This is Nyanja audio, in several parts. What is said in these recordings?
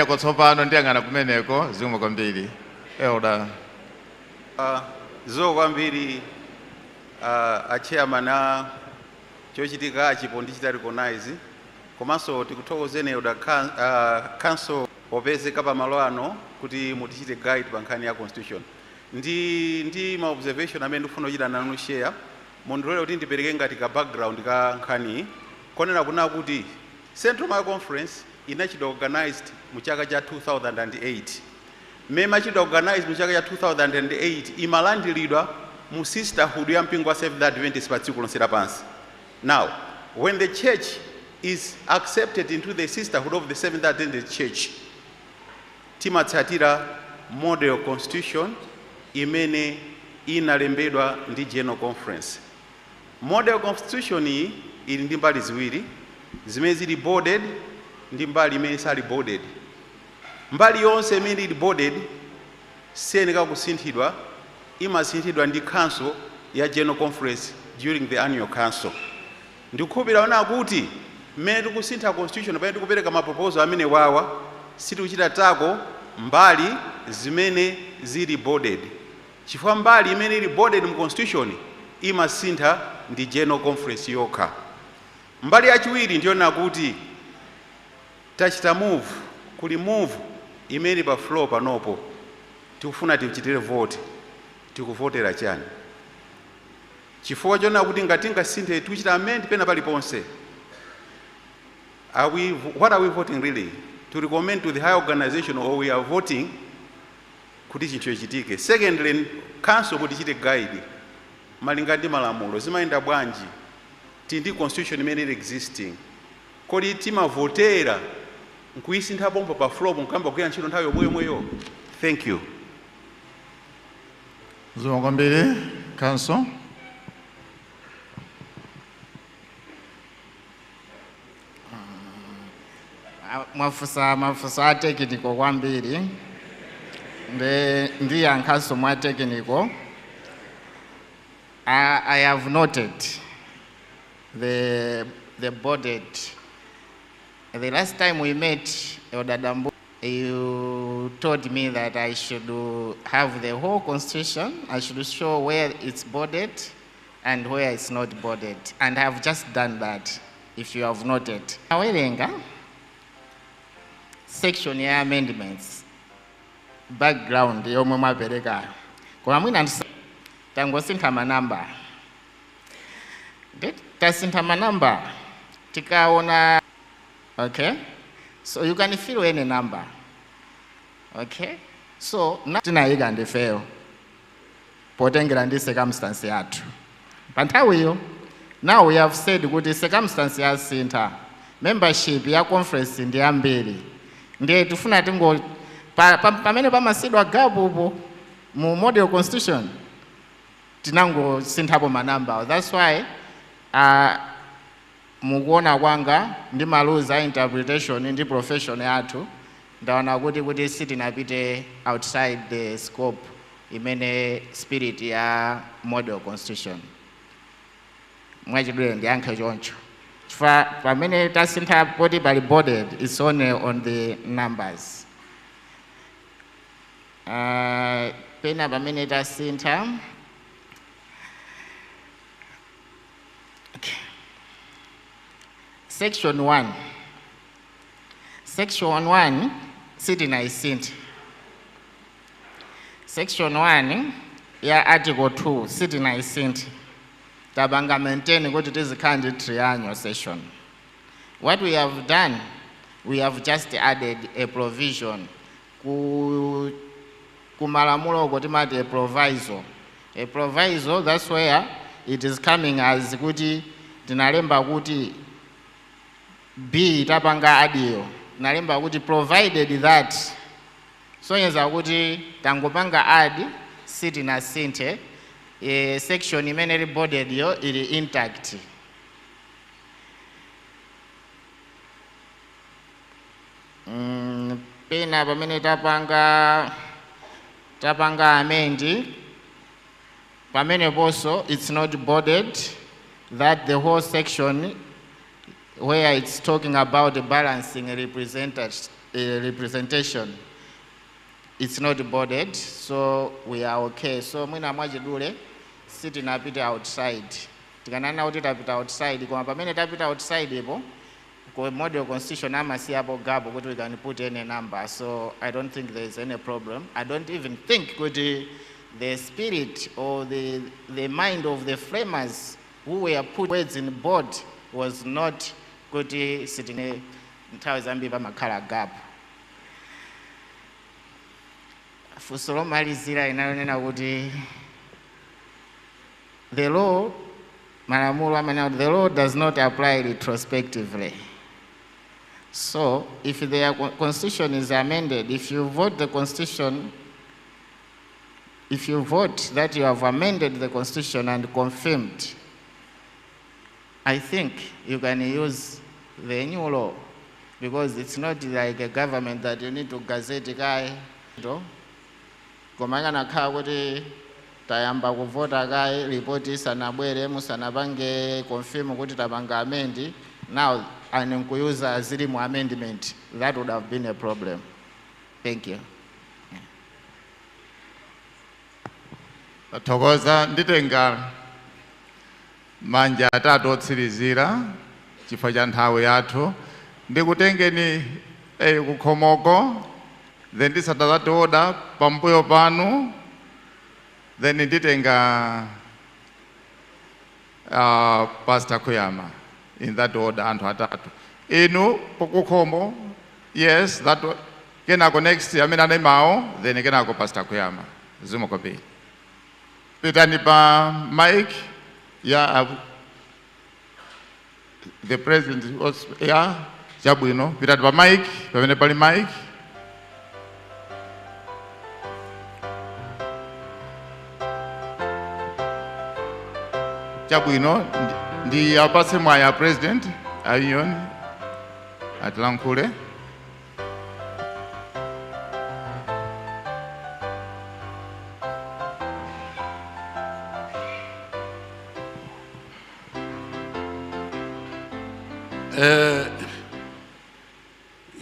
Kumeneko tsopano ndiyang'ana kumeneko. Zikomo kwambiri, Elder. Zikomo kwambiri, a chairman a chochitika achipo ndichita recognize, komanso tikuthokozeni Elder Council popezeka pamalo ano kuti mutichite guide pa nkhani ya constitution ndi ma observation amene ndikufuna kuchita nanu share. Mundilole kuti ndipereke ngati ka background ka nkhaniyi, konena kuna kuti Central Malawi Conference inachitwa organized mu chaka cha 2008. Mmene imachitwa organized mu chaka cha 2008, imalandiridwa mu sisterhood ya mpingo wa Seventh Adventist pa dziko lonse lapansi. Now, when the church is accepted into the sisterhood of the Seventh Adventist Church, timatsatira model constitution imene inalembedwa ndi General Conference. Model constitution iyi ili ndi mbali ziwiri zimene zili bolded ndi mbali imene sali bolded. Mbali yonse imene ili bolded siyenera kusinthidwa, imasinthidwa ndi council ya General Conference during the annual council. Ndikukhulupirira ona kuti mmene tikusintha constitution, pamene tikupereka ma proposal amene wawa, sitikuchita tackle mbali zimene zili bolded, chifukwa mbali imene ili bolded mu constitution imasintha ndi General Conference yokha. Mbali yachiwiri ndiyona kuti tachita move, kuli move imene pa floor panopo tikufuna tichitire vote. Tikuvotera chani? Chifukwa chona kuti ngati tingasinthe, tikuchita amend pena paliponse, what are we voting really? To recommend to the higher organization, or we are voting kuti chinthu chichitike? Secondly, council kuti chite guide malinga ndi malamulo zimayenda bwanji? Tili ndi constitution imene ili existing, kodi timavotera nkuyisintha pompo pa floor, nkuyamba kugwira ntchito nthawi yomweyomweyo? Thank you. Zikomo kwambiri, Council. Mwafunsa mafunso a technical kwambiri, ndiyankhanso mwa technical. I have noted the bolded. The last time we met, Elder Dambo, you told me that I should have the whole constitution. I should show where it's bolded and where it's not bolded. And I have just done that, if you have noted. Awerenga section ya amendments, background yomwe mwaperekayo. Koma mwina tangosintha manamba. Tasintha manamba, tikaona, okay? So you can fill any number. Okay? So, na tinayika ndifeyo potengera ndi circumstance yathu pa nthawiyo. Now we have said kuti circumstance yasintha, membership ya conference ndi yambiri, ndiye tifuna tingo pamene pamasidwa gap upo mu model constitution, tinangosinthapo manamba. That's why mukuona kwanga ndi ma rules a interpretation ndi profession yathu, ndaona kuti sitinapite outside the scope imene spirit ya model constitution. Mwachidule ndiyankhe choncho, chifukwa pamene tasintha poti pali bolded, it's only on the numbers. Pena pamene tasintha, okay. Section 1, section 1 sitinayisinthe. Section 1 ya article 2 sitinayisinthe, tapanga maintain kuti tizikhala ndi triannual session. What we have done, we have just added a provision ku kumalamulo uko timati a proviso. A proviso, that's where it is coming as kuti tinalemba kuti b tapanga add yo, tinalemba kuti provided that, sonyeza kuti tangopanga add, sitinasinthe. Section imene ili bolded yo ili intact. Pena pamene tapanga amend pameneponso, it's not bolded, that the whole section where it's talking about the balancing representation. It's not bolded, so we are okay. So mwina mwachidule sitinapite outside. Tikanana kuti tapita outside, koma pamene tapita outside ipo ku model constitution amasiyapo gap kuti we can put any number. So I don't think there is any problem. I don't even think kuti the spirit or the mind of the framers who were put words in bold was not kuti sitine nthawi zambiri pamakhala gap. Funso lomalizira inalonena kuti the law, malamulo amene the law does not apply retrospectively. So if the constitution is amended, if you vote the constitution, if you vote that you have amended the constitution and confirmed, I think you can use the new law, because it's not like a government that you need to gazette kaye. Koma ikanakhala kuti tayamba kuvota kaye, ripoti isanabwere, musanapange confirm kuti tapanga amend, now and nkuyuza zili mu amendment, that would have been a problem. Thank you. Tathokoza. Nditenga manja atatu otsirizira chifukwa cha nthawi yathu. Ndikutengeni kukhomoko, then ndisatazati order pambuyo panu, then nditenga Pastor Kuyama in that order, anthu atatu. Inu kukhomo, yes, that kenako next amene anemawo, then kenako Pastor Kuyama. Zikomo kwambiri. Pitani pa mic ya the president was ya chabwino. Pitani pa mic pamene pali mic. Chabwino, ndi apatse mwaya president a union atilankhule.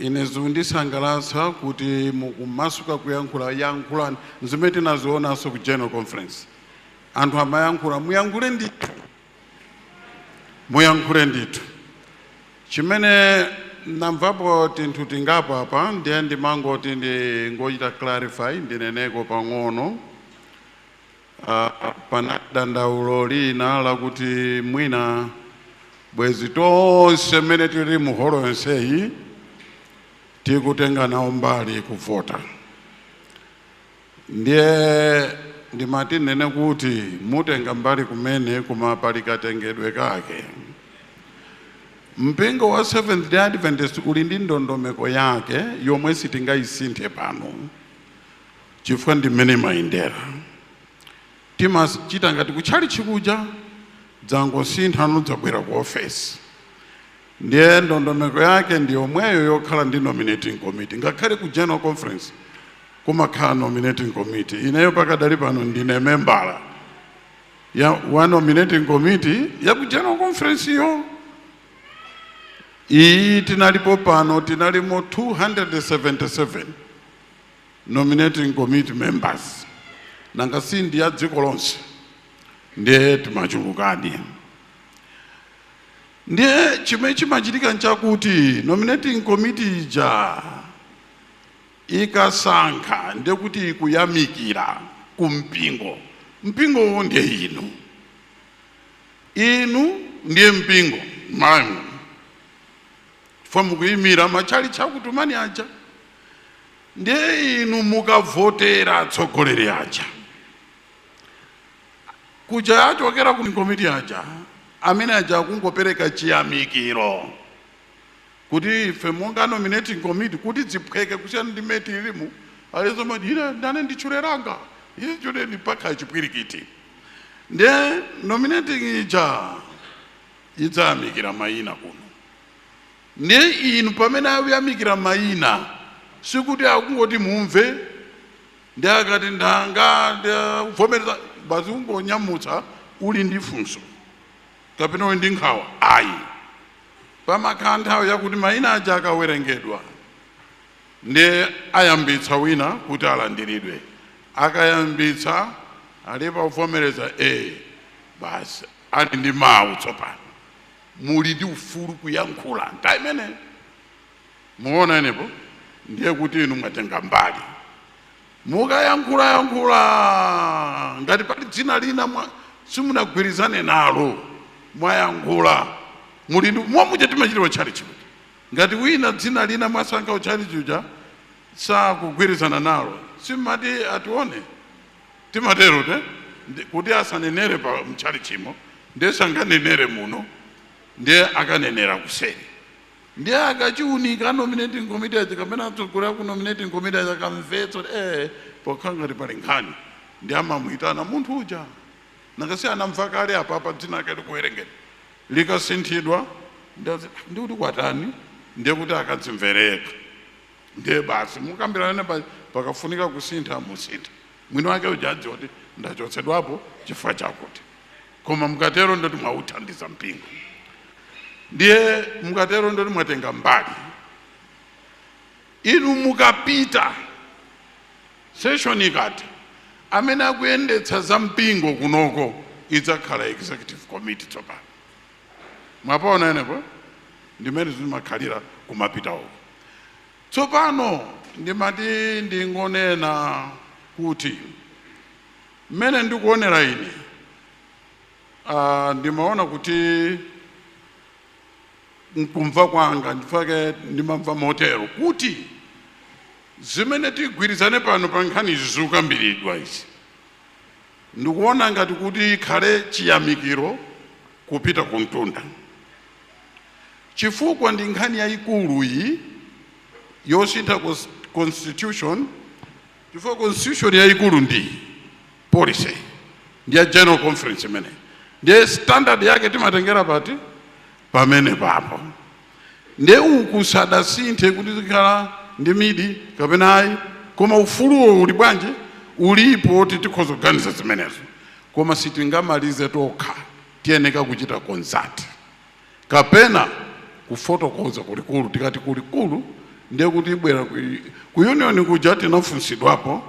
Ine zikundisangalatsa kuti mukumasuka kuyankhula. Yankhulani zimene tinazionanso ku General Conference. Anthu amayankhula, muyankhule ndithu, muyankhule ndithu. Chimene ndamvapo tinthu tingapo apa, ndiye ndimangoti ndingochita clarify, ndineneko pang'ono. Pana dandaulo lina lakuti mwina bwezi tonse mmene tili mu holo yonseyi tikutenga nawo mbali kuvota. Ndiye ndimati nene kuti mutenga mbali kumene, koma pali katengedwe kake. Mpingo wa Seventh Day Adventist uli ndi ndondomeko yake yomwe sitingayisinthe pano, chifukwa ndi mmene mayendera. Timachita ngati kutchali chikuja dzangosintha, dzabwera ku ofesi. Ndiye ndondomeko yake ndi yomweyo yokhala ndi nominating committee. Ngakhale ku General Conference kumakhala nominating committee. Ineyo pakadali pano ndine membala ya wa nominating committee ya ku General Conference yo. Iyi tinalipo pano, tinalimo 277 nominating committee members. Nanga si ndi ya dziko lonse, ndiye timachulukadi. Ndiye chimene chimachitika nchakuti nominating committee ija ikasankha, ndiye kuti ikuyamikira kumpingo. Mpingowo ndiye inu, inu ndiye mpingo Malawi, chifukwa mukuyimira machali chakutumani aja. Ndiye inu mukavotera atsogoleri aja kuja achokera ku komiti aja, amene aja akungopereka chiyamikiro kuti ife monga nominating committee, kuti dziphweke kusiyana ndi mmene tililimu. Alizomati ine ndane nditchuleranga ine chuleni mpaka chipwirikiti. Ndiye nominating ija idzayamikira mayina kuno. Ndiye inu pamene akuyamikira mayina, sikuti akungoti mumve ndi akati ndanga ndikuvomereza basi, ungonyamutsa uli ndi funso kapena uli ndi nkhawa, ayi. Pamakhala nthawi yakuti mayina aja akawerengedwa Ndiye ayambitsa wina kuti alandiridwe. Akayambitsa, alipo kuvomereza, basi ali ndi mawu. Tsopano muli ndi ufulu kuyankhula nthawi imene muona enepo. Ndiye kuti inu mwatenga mbali, mukayankhula yankhula. Ngati pali dzina lina simunagwirizane nalo, mwayankhula, muli ndi momwe timachita utchalichi kuti ngati wina dzina lina mwasankha utchalichi uja sakugwirizana nalo, simati atione, timatero te. Kuti asanenere pa mtchalichimo, ndiye sanganenere muno, ndiye akanenera kuseri. Ndiye akachiunika nominating committee aja kapena atsogoleri aku nominating committee aja, akamvetsa kuti pokhala ngati pali nkhani, ndi amamuyitana munthu uja. Nakasi anamva kale apapa dzina lake likuwerengera likasinthidwa, ndikuti kwatani? Ndiye kuti akadzimvereka, ndiye basi mukambirane pakafunika kusintha, musintha. Mwini wake uja adziwa kuti ndachotsedwapo chifukwa chakuti. Koma mukatero ndoti mwauthandiza mpingo, ndiye mukatero ndoti mwatenga mbali. Inu mukapita, session ikati, amene akuyendetsa za mpingo kunoko idzakhala executive committee. Tsopano mwapaona enepo ndimene zimakhalira kumapita uko. Tsopano ndimati ndingonena kuti mmene ndikuonera ine, ndimaona kuti nkumva kwanga, ndifake ndimamva motero kuti zimene tigwirizane pano pa nkhani izi zikukambiridwa izi, ndikuona ngati kuti ikhale chiyamikiro kupita ku mtunda, chifukwa ndi nkhani yayikulu iyi yosintha constitution, chifukwa constitution yayikulu ndi policy, ndi ya general conference imene ndiye standard yake timatengera pati pamene papo. Ndiye uku sadasinthe kuti zikhala ndi midi kapena ayi, koma ufuluwo uli bwanji? Ulipo kuti tikhoza kuganiza zimenezo, koma sitingamalize tokha, tiyeneka kuchita consult kapena kufotokoza kulikulu. Tikati kulikulu, ndiye kuti ibwera ku union kuja tinafunsidwapo,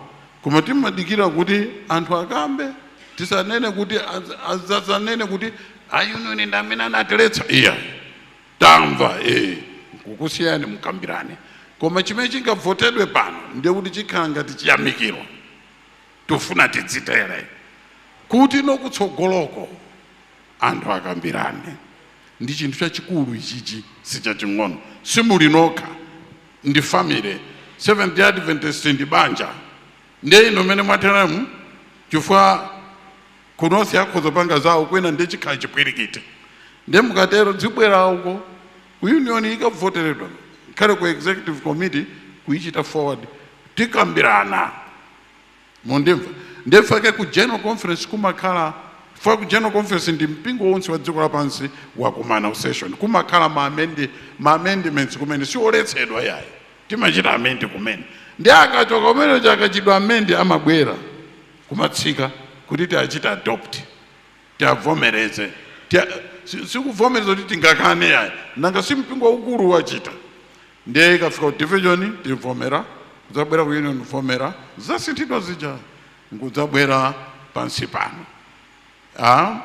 koma timadikira kuti anthu akambe, tisanene kuti azazanene kuti a union ndi amene anatiletsa. Iya, tamva, kukusiyani mukambirane. Koma chimene chingavotedwe pano ndiye kuti chikhala ngati chiyamikiro, tufuna tidzitere kuti nokutsogoloko anthu akambirane. Ndi chinthu chachikulu ichichi, sichaching'ono. Simuli nokha, ndi family. Seventh Day Adventist ndi banja. Ndiye ino mene mwateremu, chifukwa kunosi akhoza panga zawo, kwina ndiye chikhala chipwirikiti. Ndiye mukatero dzibwera uko ku union, ikavoteredwa khale ku executive committee kuichita forward, tikambirana. Mundimva? Ndefake ku general conference kumakhala, fa ku general conference ndi mpingo wonse wa dziko lapansi wakumana session, kumakhala ma amendments kumene sioletsedwa yayi, timachita amend kumene. Ndi akachoka kumene chakachidwa amend, amabwera kumatsika kuti tiachita adopt, tiavomereze. Sikuvomereza kuti tingakane yayi, nanga si mpingo waukulu wachita. Ndiye ikafika ku division tivomera, kudzabwera ku union vomera, zasinthidwa zija nkudzabwera pansi pano.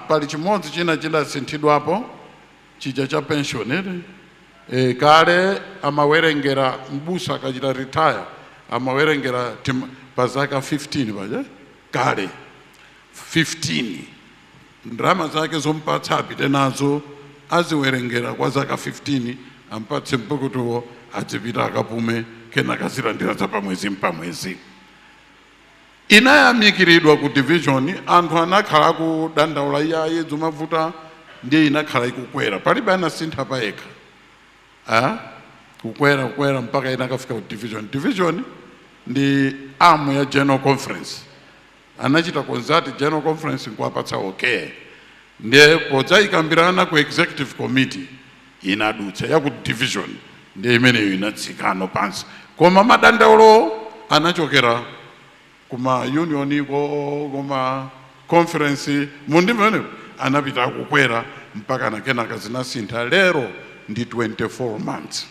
Pali chimodzi china chidasinthidwapo, chija cha pension ere. Kale amawerengera mbusa akachita retire, amawerengera pa zaka 15 paja kale, 15 ndalama zake zompatsa apite nazo aziwerengera kwa zaka 15, ampatse mpukutuwo adzipita akapume, kenaka azilandira za pamwezi mpamwezi. Inayamikiridwa ku division. Anthu anakhala akudandaula, iyaye, zimavuta. Ndiye inakhala ikukwera, palibe anasintha payekha. Ah? Kukwera, kukwera mpaka inakafika ku division. Division ndi arm ya general conference. Anachita consult general conference nkuwapatsa okay. Ndiye podzayikambirana ku executive committee inadutsa ya ku division, ndiye imeneyo inatsikano pansi. Koma madandaulo anachokera kuma union iko, kuma conference, mundimvenepo, anapita akukwera mpaka nakenaka zinasintha, lero ndi 24 months.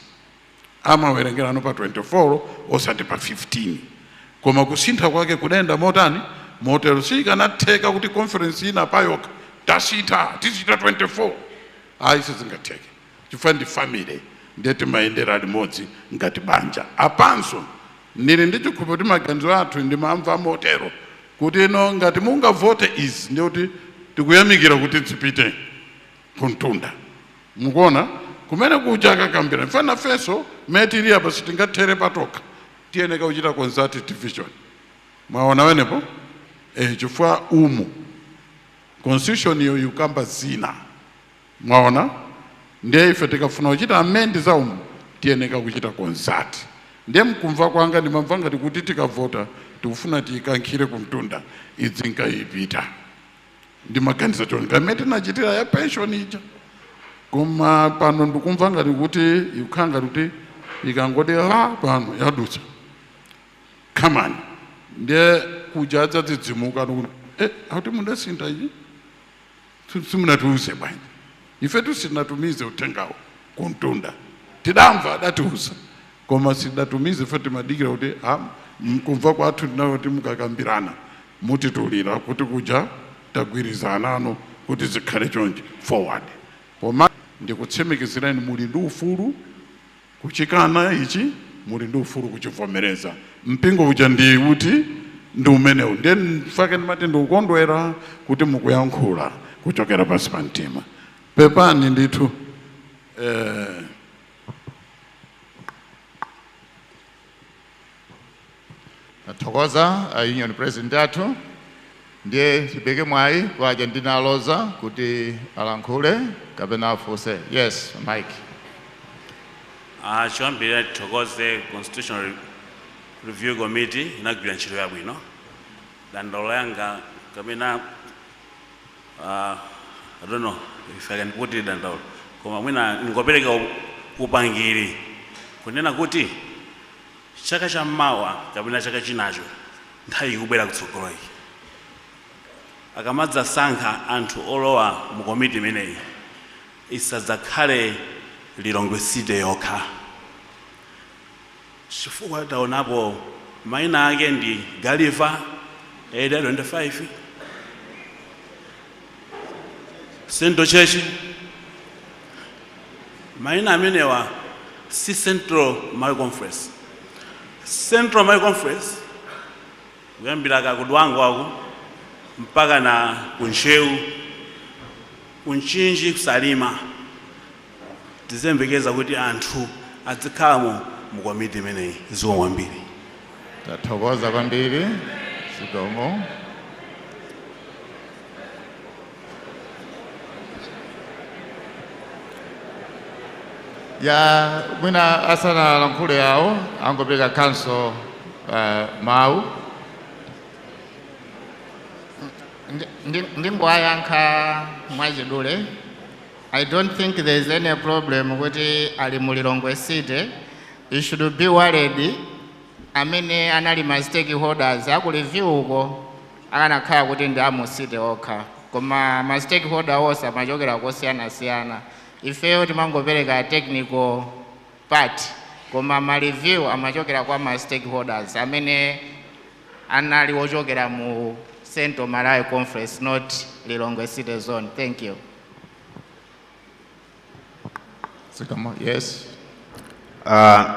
Amawerengerano pa 24 osati pa 15. Koma kusintha kwake kudayenda motani? Motero sikanatheka kuti conference ina payokha tasintha, tichita 24. Ayi, sizingatheke chifukwa ndi family, ndiye timayendera limodzi ngati banja. Apanso ndili ndi chikhulupiriro kuti maganizo athu ndimamva motero kuti ino ngati mungavote izi, ndiye kuti tikuyamikira kuti zipite kuntunda. Mukuona kumene kuja akakambira mfana feso metili apa, sitingathere patokha, tiyeneka kuchita consult division. Mwaona wenepo chifukwa umu constitution iyo ikukamba zina. Mwaona, ndiye ife tikafuna kuchita amend za umu tiyeneka kuchita consult. Ndiye mkumva kwanga ndimamva ngati kuti tikavota tikufuna tiyikankhire kumtunda idzi nkayipita. Ndimaganiza choncho ngamene tinachitira ya pension ija. Koma pano ndikumva ngati kuti ikukhala ngati kuti ikangoti la pano yadutsa khamani, ndiye kuja adzadzidzimuka kuti akuti mudasintha ichi, simunatiuze bwanji? Ife tusinatumize uthengawo kuntunda. Tidamva adatiuza koma sidatumize. Ife timadikira kuti mkumva kwathu tinayo kuti mukakambirana mutitulira kuti kuja tagwirizana ano kuti zikhale chonchi forward. Koma ndikutsimikizireni, muli ndi ufulu kuchikana ichi, muli ndi ufulu kuchivomereza. Mpingo uja ndi uti? Ndi umenewu. Ndiye mfake ndimati ndikukondwera kuti mukuyankhula kuchokera pansi pa mtima. Pepani ndithu. Tathokoza union president athu. Ndiye tibeke mwayi kwaja ndinaloza kuti alankhule kapena afunse. Yes, Mike. Choyambirira tithokoze Constitutional Review Committee, inagwira ntchito yabwino. Dandaulo yanga kapena I don't know if I can put it dandaulo, koma mwina ngopereka upangiri kunena kuti chaka chammawa kapena chaka chinacho, nthawi ikubwera kutsogolo iyi, akamadzasankha anthu olowa mu komiti imeneyi, isadzakhale Lilongwe City yokha, chifukwa taonapo mayina ake ndi Galiva, Area 25, Central Church. Mayina amenewa si Central Malawi Conference. Central Malawi Conference kuyambira kakudwango ako mpaka na kunchewu, kunchinji, kusalima. Tizembekeza kuti anthu adzikhalamo mu komiti imeneyi. Zikomo kwambiri. Tathokoza kwambiri, zikomo. Ya, mwina asanalankhule yawo angopereka council mawu. Ndingowayankha mwachidule. I don't think there is any problem kuti ali mu Lilongwe City. You should be worried amene anali ma stakeholders aku review uko akanakhala kuti ndi amu city okha, koma ma stakeholder onse amachokera kosiyanasiyana. Ifeyo timangopereka technical part, koma ma review amachokera kwa ma stakeholders amene anali ochokera mu Central Malawi Conference, not Lilongwe City Zone. Thank you. Zikomo. Yes.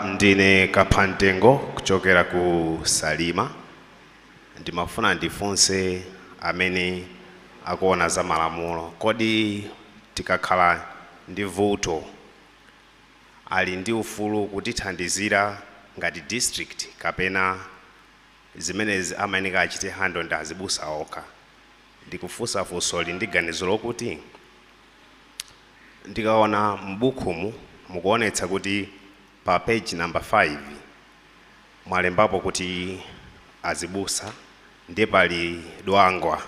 Ndine Kaphantengo kuchokera ku Salima. Ndimafuna ndifunse amene akuona za malamulo, kodi tikakhala ndi vuto ali ndi ufulu kutithandizira ngati district, kapena zimenezi amayeneka achite handle ndi azibusa okha? Ndikufunsa funsoli ndi ganizo lokuti ndikaona m'bukumu mukuonetsa kuti pa page number 5 mwalembapo kuti azibusa, ndiye pali Dwangwa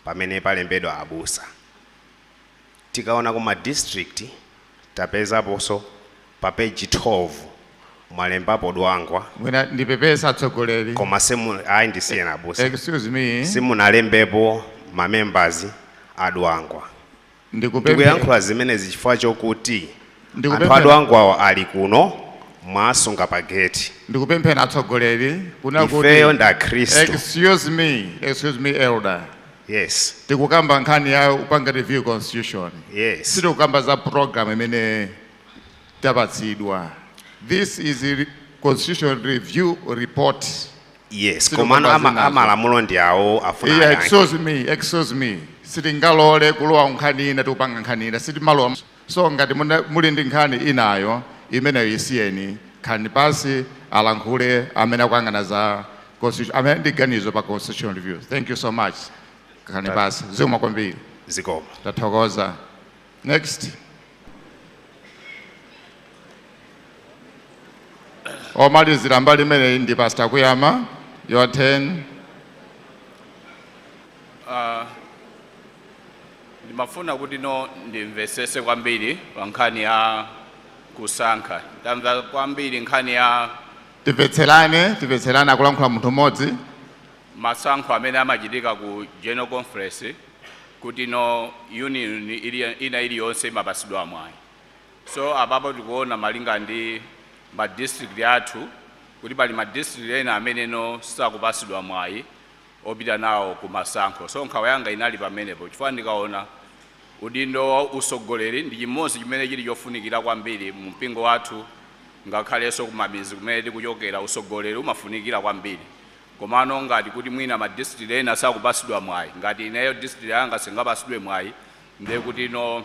pamene palembedwa abusa. Tikaona kuma district tapezaponso pa page 12 mwalembapo Dwangwa. Mwina ndipepesa, atsogoleri. Koma simu, ayi, ndisiyena abusa. Excuse me. Simunalembepo ma members a Dwangwa. Ndikupempha. Ndikuyankhula zimenezi chifukwa chokuti anthu Ndikupempha. adwangwawo ali kuno. Mwasunga pa gate. Ndikupempheni atsogoleri kuna Ifeyo kuti ndi akhristu. Excuse me, excuse me, elder. Yes. Tikukamba nkhani ya upanga review constitution. Yes. Sitikukamba za program imene tapatsidwa. This is a constitution review report. Yes. Sitikukamba Komano zinazo. amalamulo ndi awo afuna Yeah, ayankhe. excuse me, excuse me. Sitingalole kulowa nkhani ina tikupanga nkhani ina, sitimalowa. So ngati muli ndi nkhani inayo imeneyo isiyeni, khani pasi alankhule amene akuyang'ana za constitution, amene ndi ganizo pa constitution review. Thank you so much. Khani pasi, zikomo kwambiri. Zikomo. Tathokoza. Next. Omalizira mbali imeneyi ndi Pastor Kuyama. Your turn. Ndimafuna kuti no ndimvesese kwambiri pa nkhani ya kusankha. Ndamva kwambiri nkhani ya Timvetserane, timvetserane, akulankhula munthu mmodzi. Masankho amene amachitika ku General Conference, kuti no union ina iliyonse imapasidwa mwayi. So apapo tikuona malinga ndi ma district athu kuti pali ma district ena amene no sakupasidwa mwayi opita nawo ku masankho. So nkhawa yanga inali pamenepo, chifukwa ndikaona udindo wa usogoleri ndi chimodzi chimene chili chofunikira kwambiri mu mpingo wathu, ngakhalenso kumamizi kumene tikuchokera, usogoleri umafunikira kwambiri. Komano ngati kuti mwina ma district ena sakupasidwa mwayi, ngati ineyo district yanga singapasidwe mwayi, ndiye kuti no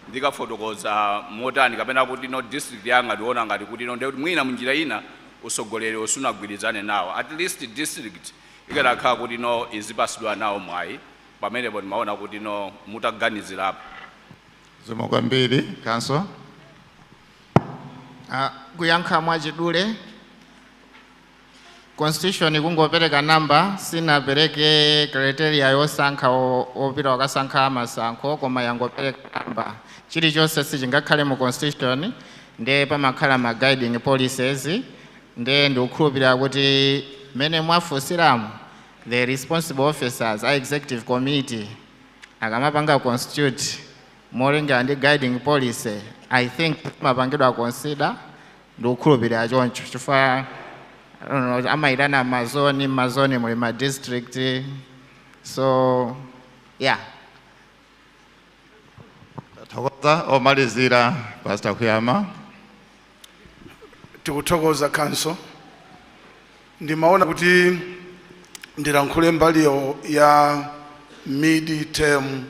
ndikafotokoza motani? Kapena kuti no district yanga ndiona ngati kuti no ndiye kuti mwina munjira ina usogoleri usunagwirizane nawo. At least district ikanakhala kuti no izipasidwa nawo mwayi. Pamenepo ndimaona kuti no mutaganizirapo. Zikomo kwambiri, council. Kuyankha mwachidule, constitution kungopereka namba, sinapereke criteria yosankha opita wakasankha masankho, koma yangopereka namba. Chilichonse sichingakhale mu constitution, ndiye pamakhala ma guiding policies. Ndiye ndikukhulupirira kuti mmene mwafunsiramu, the responsible officers a executive committee akamapanga constitute molingana ndi guiding policy, I think mapangidwa consider. Ndikukhulupirira choncho, chifukwa I don't know, amayitana mazoni, mazoni muli ma district, so yeah. Tathokoza. Omalizira, Pastor Kuyama. Tikuthokoza, council. Ndimaona kuti ndilankhule mbaliyo ya mid term.